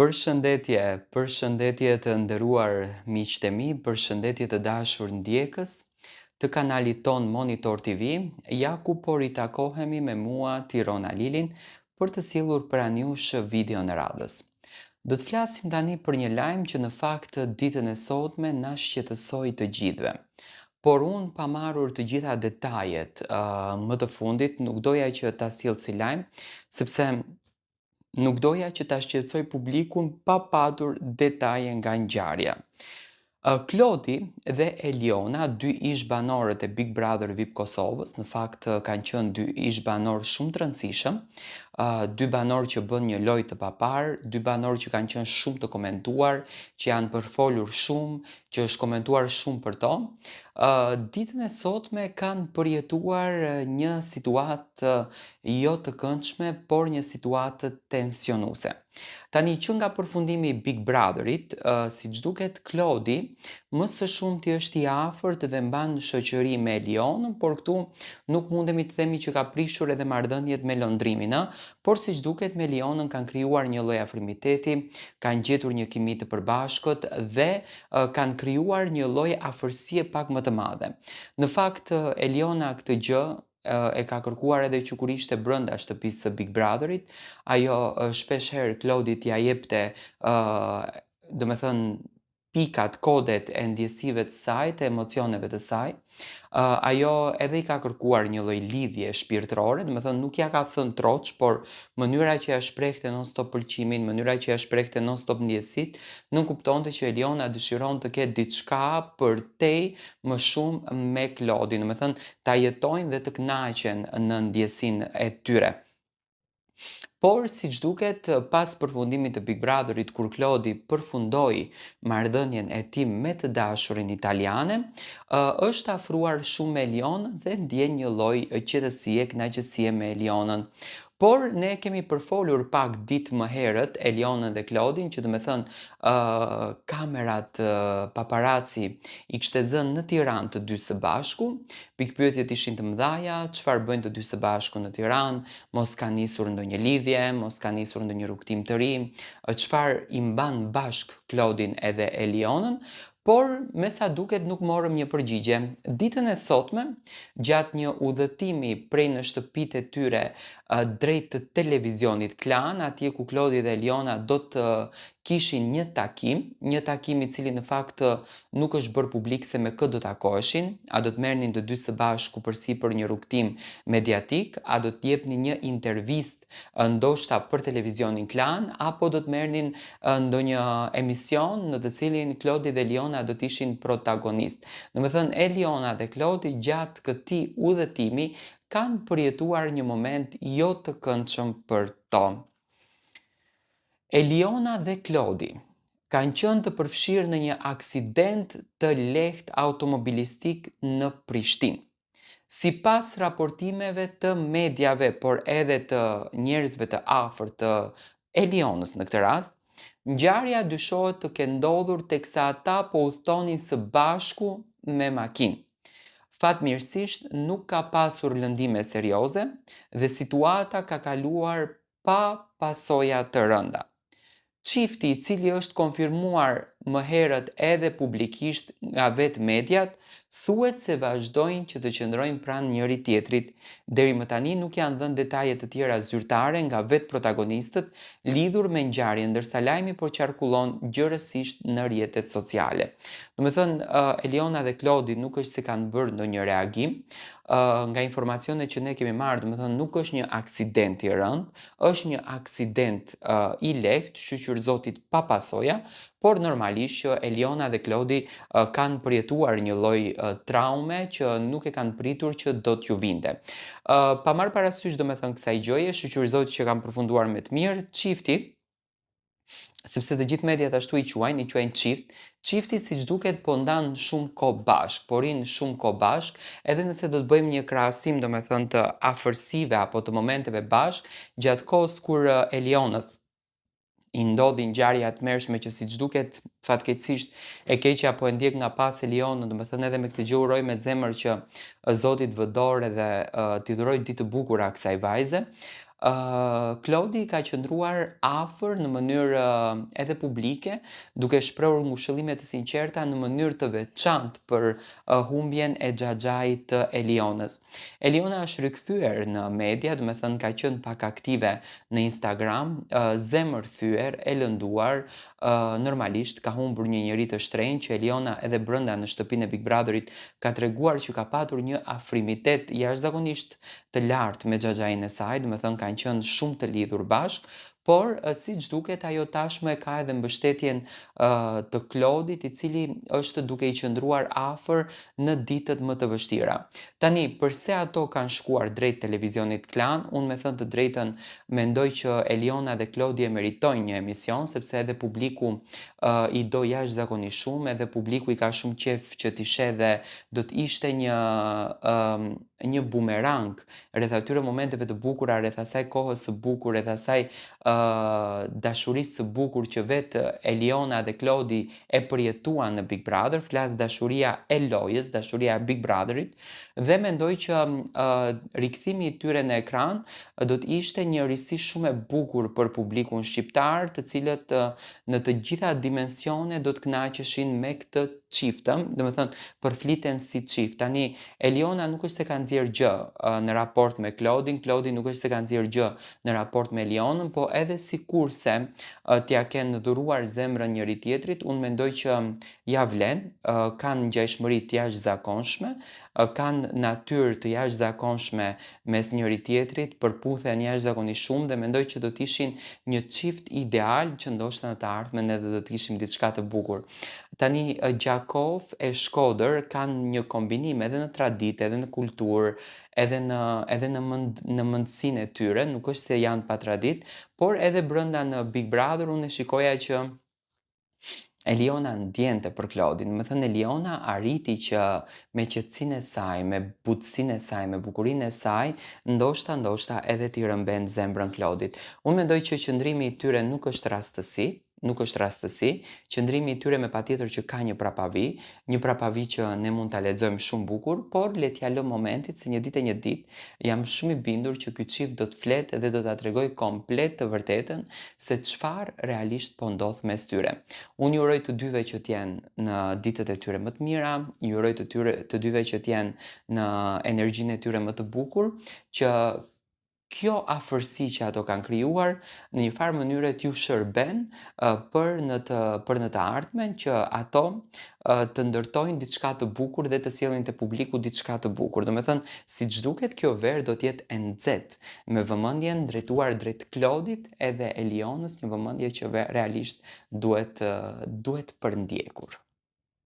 Përshëndetje, përshëndetje të nderuar miqtë e mi, përshëndetje të dashur ndjekës të kanalit tonë Monitor TV, ja ku po ritakohemi me mua Tiron Alilin për të sjellur pranë jush videon e radhës. Do të flasim tani për një lajm që në fakt ditën e sotme na shqetësoi të gjithëve. Por unë pa marrur të gjitha detajet uh, më të fundit nuk doja që ta sjell si lajm, sepse Nuk doja që ta shqetësoj publikun pa patur detaje nga ngjarja. Klodi dhe Eliona, dy ish-banorët e Big Brother VIP Kosovës, në fakt kanë qenë dy ish-banorë shumë të rëndësishëm, dy banorë që bënë një lojë të paparë, dy banorë që kanë qenë shumë të komentuar, që janë përfolur shumë, që është komentuar shumë për to. Ditën e sotme kanë përjetuar një situatë jo të këndshme, por një situatë tensionuese. Tani që nga përfundimi i Big Brotherit, siç duket Klodi më së shumti është i afërt dhe mban shoqëri me Elionën, por këtu nuk mundemi të themi që ka prishur edhe marrëdhëniet me Londrimin, ë, por siç duket me Elionën kanë krijuar një lloj afrimiteti, kanë gjetur një kimi të përbashkët dhe kanë krijuar një lloj afërsie pak më të madhe. Në fakt, Eliona këtë gjë e ka kërkuar edhe që kur ishte brenda shtëpisë së Big Brotherit, ajo shpesh herë Klodit ia jepte, domethënë pikat, kodet e ndjesive të saj, të emocioneve të saj. Uh, ajo edhe i ka kërkuar një lloj lidhje shpirtërore, domethënë nuk ia ka thënë troç, por mënyra që ia shprehte non stop pëlqimin, mënyra që ia shprehte non stop ndjesitë, nënkuptonte që Eliona dëshiron të ketë diçka përtej më shumë me Klodin, domethënë ta jetojnë dhe të kënaqen në ndjesinë e tyre. Por, siç duket, pas përfundimit të Big Brotherit, kur Klodi përfundoi marrëdhënien e tij me të dashurën italiane, është afruar shumë me Elionën dhe ndjen një lloj qetësie, kënaqësie me Elionën. Por ne kemi përfolur pak ditë më herët Elionën dhe Klodin, që domethënë uh, kamerat uh, paparaci i kishte zënë në Tiranë të dy së bashku. Pikëpyetjet ishin të mëdhaja, çfarë bëjnë të dy së bashku në Tiranë, mos ka nisur ndonjë lidhje, mos ka nisur ndonjë rrugëtim të ri, çfarë i mban bashkë Klodin edhe Elionën, Por, me sa duket nuk morëm një përgjigje. Ditën e sotme, gjatë një udhëtimi prej në shtëpitë e tyre drejt televizionit Klan, atje ku Klodi dhe Eliona do të kishin një takim, një takim i cili në fakt nuk është bërë publik se me kë do takoheshin, a do të merrnin të dy së bashku përsipër një rrugëtim mediatik, a do të jepnin një intervistë ndoshta për televizionin Klan apo do të merrnin ndonjë emision në të cilin Klodi dhe Eliona do të ishin protagonistë. Domethënë Eliona dhe Klodi gjatë këtij udhëtimi kanë përjetuar një moment jo të këndshëm për to. Eliona dhe Klodi kanë qenë të përfshirë në një aksident të lehtë automobilistik në Prishtinë. Sipas raportimeve të mediave, por edhe të njerëzve të afërt të Elionës në këtë rast, ngjarja dyshohet të ketë ndodhur teksa ata po udhëtonin së bashku me makinë. Fatmirësisht nuk ka pasur lëndime serioze dhe situata ka kaluar pa pasoja të rënda. Çifti, i cili është konfirmuar më herët edhe publikisht nga vetë mediat, thuhet se vazhdojnë që të qëndrojnë pranë njëri-tjetrit. Deri më tani nuk janë dhënë detaje të tjera zyrtare nga vetë protagonistët lidhur me ngjarjen, ndërsa lajmi po qarkullon gjerësisht në rrjetet sociale. Domethënë, Eliona dhe Klodi nuk është se kanë bërë ndonjë reagim, nga informacionet që ne kemi marrë, domethënë nuk është një aksident i rëndë, është një aksident uh, i lehtë, shyqyr Zotit pa pasoja, por normalisht që Eliona dhe Klodi uh, kanë përjetuar një lloj uh, traume që nuk e kanë pritur që do t'ju vinte. Uh, pa marrë parasysh domethënë kësaj gjëje, shyqyr Zotit që kanë përfunduar me të mirë, çifti sepse të gjithë mediat ashtu i quajnë, i quajnë çift. Çifti siç duket po ndan shumë kohë bashkë, po rrinë shumë kohë bashkë, edhe nëse do të bëjmë një krahasim domethënë të afërsive apo të momenteve bashkë, gjatë kohës kur eh, Elionës i ndodhi ngjarja e tmerrshme që siç duket fatkeqësisht e keqja po e ndjek nga pas Elionën, domethënë edhe me këtë gjë uroj me zemër që eh, Zoti të vë dorë edhe eh, t'i dhurojë ditë të bukura kësaj vajze. Klodi ka qëndruar afër në mënyrë edhe publike, duke shprehur ngushëllime të sinqerta në mënyrë të veçantë për humbjen e xhaxhait të Elionës. Eliona është rikthyer në media, domethënë ka qenë pak aktive në Instagram, zemërthyer, e lënduar, normalisht ka humbur një njeri të shtrenjtë që Eliona edhe brenda në shtëpinë e Big Brotherit ka treguar që ka patur një afrimitet jashtëzakonisht të lartë me xhaxhain e saj, domethënë kanë qenë shumë të lidhur bashkë, por siç duket ajo tashmë e ka edhe mbështetjen të Klodit, i cili është duke i qëndruar afër në ditët më të vështira. Tani, përse ato kanë shkuar drejt televizionit Klan, unë me thënë të drejtën mendoj që Eliona dhe Klodi e meritojnë një emision, sepse edhe publiku i do jashtëzakonisht shumë, edhe publiku i ka shumë qejf që t'i sheh dhe do të ishte një një bumerang rreth atyre momenteve të bukura, rreth asaj kohës së bukur, rreth asaj dashurisë së bukur që vetë Eliona dhe Klodi e përjetuan në Big Brother, flas dashuria e lojës, dashuria e Big Brotherit, dhe mendoj që rikthimi i tyre në ekran do të ishte një risi shumë e bukur për publikun shqiptar, të cilët në të gjitha dimensionet do të kënaqeshin me këtë çift, domethënë përfliten si çift. Tani Eliona nuk është se ka nxjerr gjë në raport me Klodin, Klodi nuk është se ka nxjerr gjë në raport me Elionën, po edhe sikurse t'ia kenë dhuruar zemrën njëri tjetrit, unë mendoj që ja vlen, kanë ngjashmëri të jashtëzakonshme, kanë natyrë të jashtëzakonshme mes njëri tjetrit, përputhen jashtëzakonisht shumë dhe mendoj që do të ishin një çift ideal që ndoshta në të ardhmen edhe do të kishim diçka të bukur. Tani Gjakovë e Shkodër kanë një kombinim edhe në traditë, edhe në kulturë, edhe në edhe në mend në mendësinë e tyre, nuk është se janë pa traditë, por edhe brenda në Big Brother unë e shikoja që Eliona ndjente për Klodin, domethënë Eliona arriti që me qetësinë e saj, me butësinë e saj, me bukurinë e saj, ndoshta ndoshta edhe t'i rrëmben zemrën Klodit. Unë mendoj që qëndrimi i tyre nuk është rastësi, nuk është rastësi, qëndrimi i tyre me patjetër që ka një prapavi, një prapavi që ne mund ta lexojmë shumë bukur, por le t'ia lë momentit se një ditë e një ditë jam shumë i bindur që ky çift do të flet dhe do ta tregojë komplet të vërtetën se çfarë realisht po ndodh mes tyre. Unë ju uroj të dyve që të jenë në ditët e tyre më të mira, ju uroj të tyre të dyve që të jenë në energjinë e tyre më të bukur, që kjo afërsi që ato kanë krijuar në një farë mënyre t'ju shërben për në të për në të ardhmen që ato të ndërtojnë diçka të bukur dhe të sjellin te publiku diçka të bukur. Domethënë, siç duket kjo verë do të jetë e nxehtë, me vëmendjen drejtuar drejt Klodit edhe Elionës, një vëmendje që realisht duhet duhet përndjekur.